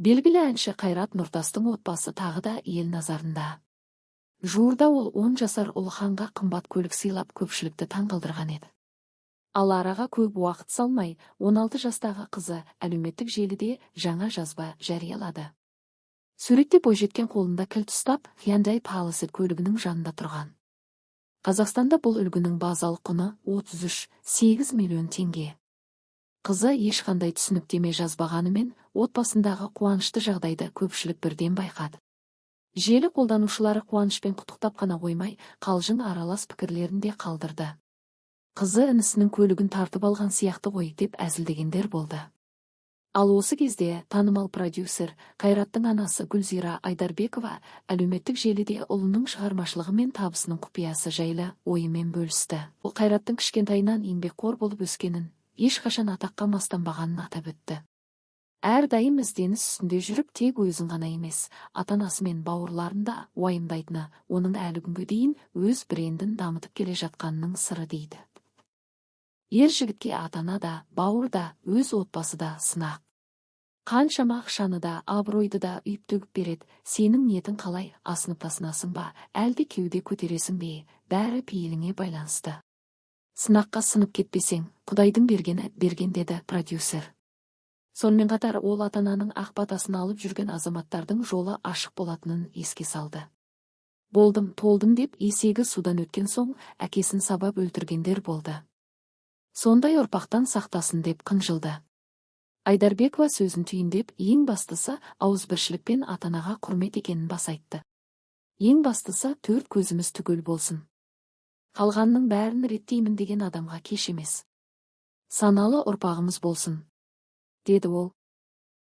Белгілі әнші Қайрат Нұртастың отбасы тағы да ел назарында. Жуырда ол 10 жасар Ұлханға қымбат көлік сыйлап, көпшілікті таңғалдырған еді. Ал араға көп уақыт салмай, 16 жастағы қызы әлеуметтік желіде жаңа жазба жариялады. Суретте бойжеткен қолында кілт ұстап, Hyundai Palisade көлігінің жанында тұрған. Қазақстанда бұл үлгінің базалық құны 33,8 миллион теңге. Қызы ешқандай түсініктеме жазбағанымен, отбасындағы қуанышты жағдайды көпшілік бірден байқады. Желі қолданушылары қуанышпен құттықтап қана қоймай, қалжың аралас пікірлерін де қалдырды. Қызы інісінің көлігін тартып алған сияқты ғой деп әзілдегендер болды. Ал осы кезде танымал продюсер Қайраттың анасы Гүлзира Айдарбекова әлеуметтік желіде ұлының шығармашылығы мен табысының құпиясы жайлы ойымен бөлісті. Ол Қайраттың кішкентайынан еңбекқор болып өскенін, ешқашан атаққа мастанбағанын атап өтті. Әрдайым ізденіс үстінде жүріп, тек өзін ғана емес, ата-анасы мен бауырларын да уайымдайтыны оның әлі күнге дейін өз брендін дамытып келе жатқанының сыры дейді. Ер жігітке ата-ана да, бауыр да, өз отбасы да сынақ. Қаншама ақшаны да, абыройды да үйіп төгіп береді, сенің ниетің қалай, асынып тасынасың ба, әлде кеуде көтересің бе, бәрі пейіліңе байланысты. Сынаққа сынып кетпесең, Құдайдың бергені берген, деді продюсер. Сонымен қатар ол ата-ананың ақ батасын алып жүрген азаматтардың жолы ашық болатынын еске салды. Болдым, толдым деп есегі судан өткен соң әкесін сабап өлтіргендер болды. Сондай ұрпақтан сақтасын деп қынжылды. Айдарбекова сөзін түйіндеп, ең бастысы ауызбіршілік пен ата-анаға құрмет екенін баса айтты. Ең бастысы төрт көзіміз түгел болсын. Қалғанның бәрін реттеймін деген адамға кеш емес. Саналы ұрпағымыз болсын, деді ол.